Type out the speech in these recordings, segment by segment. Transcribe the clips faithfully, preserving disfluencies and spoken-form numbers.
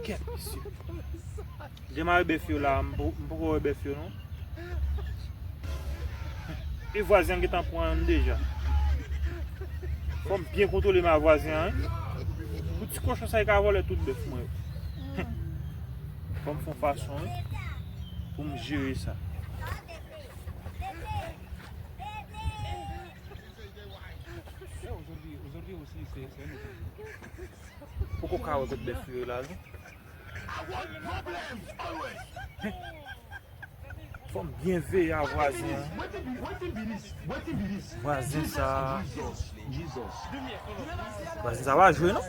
Kèt, mesye. Demare bèf yo la, m po- m poko wè bèf yo non. E vwazen an gentan pran youn deja. Fò m byen kontwole ma vwazen an, wi. Pou ti kochon sa, li ka vòlè tout bèf mwen yo. Fò m fè yon fason, wi, pou m jere sa. Poko ka wè kot bèf yo ye la, non. Fò m byen veye a vwazen an. Vwazen sa a. Vwazen sa a pa jwe non.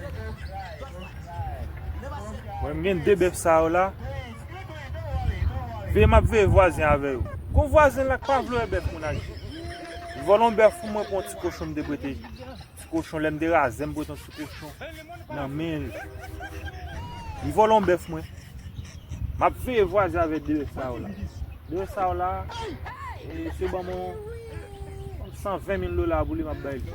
Mwen, m gen de bèf sa yo la. Veye m ap veye vwazen avè yo. Gon vwazen la k pa vle wè bèf moun aji. Li vòlè yon bèf pou mwen pou yon ti kochon m te prete. Ti kochon, lè m te razè, m prete yon ti kochon nan men l. Li vòlè yon bèf mwen. M ap veye vwazen avè de bèf sa yo la. De bèf sa yo la, e, se ban m yon san ven mil dola pou li, m ap bay li.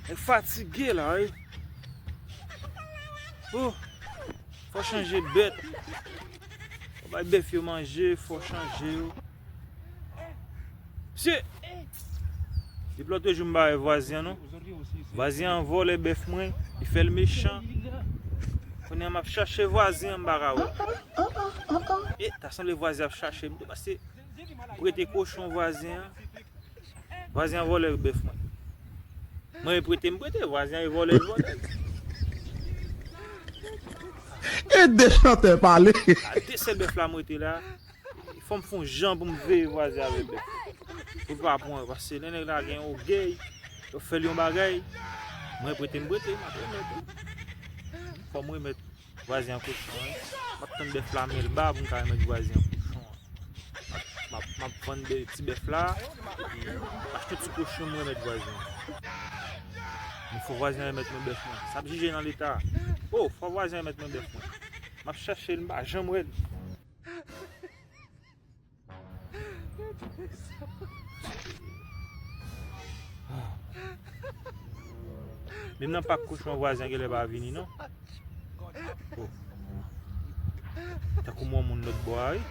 Mwen fatige la, wi. Oh, fò chanje bèt. Fò bay bèf yo manje, fò chanje yo. Mesye! Depi lòt jou m pa wè vwazen an non. Vwazen an vòlè bèf mwen, li fè l mechan. Kounye a m ap chache vwazen an, m pa ka wè. E, ta sanble vwazen ap chache m tou, paske m prete kochon vwazen an. Vwazen an vòlè bèf mwen. Mwen e prete, m prete, vwazen an e vòlè, l vòlè. E de chantè pale. A de sèl bèf la m rete la. Fò m fè yon jan pou m veye vwazen avè bèf. Pou l pa pran, paske lè nèg la gen ogèy, yo fè l yon bagay, mwen prete, m prete, m ap remèt. Fò m remèt vwazen an kochon an. M ap tann bèf la men l ba pou m ka remèt vwazen an kochon an. M ap, m ap, m ap vann bè- ti bèf la, epi m achte ti kochon m remèt vwazen an. Men fò vwazen an remèt mwen bèf mwen. Sa ap jije nan leta. Oh, fò vwazen an remèt mwen bèf mwen. M ap chache l, m pa janm wè l. Menm nan pak kochon vwazen an genlè pa vini non. Oh. Tankou m wè moun lòt bò a, wi.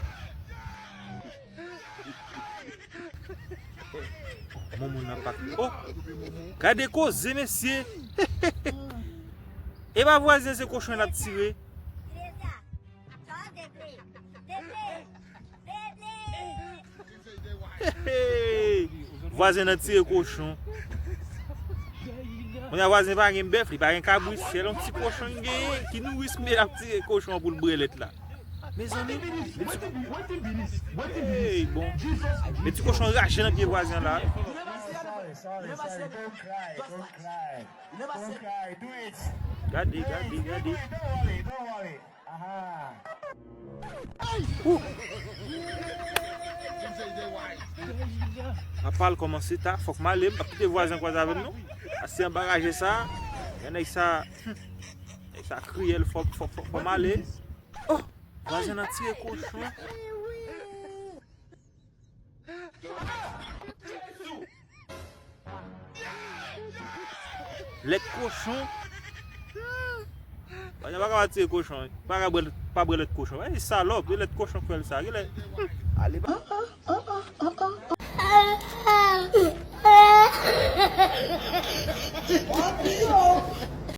Moun moun nan pak. Oh! Gade koze, mesye! E pa vwazen, se kochon l ap tire. Hey, hey. Vwazen nan tire kochon. Kounye a vwazen pa gen bèf, li pa gen kabrit, se yon ti kochon li genyen ki nouris, men l ap tire kochon pou l brelèt la. Mezanmi, men ti ko- hey, bon. Men ti kochon raje nan pye vwazen la. Gade, gade, gade. Ou! Apa l kòmanse ta, fòk m ale, m p ap kite vwazen kwaze avè m non. Ase anba raje sa, nèg sa, nèg sa kriyèl, fòk, fòk, fòk, fòk m ale. Oh! Vwazen nan tire kochon. Lèt kochon. Pandan pa ka tire kochon, pa ka bwè, pa bwè lèt kochon. Ey, salòp, e lèt kochon k fè l sa. Genlè, ale ba.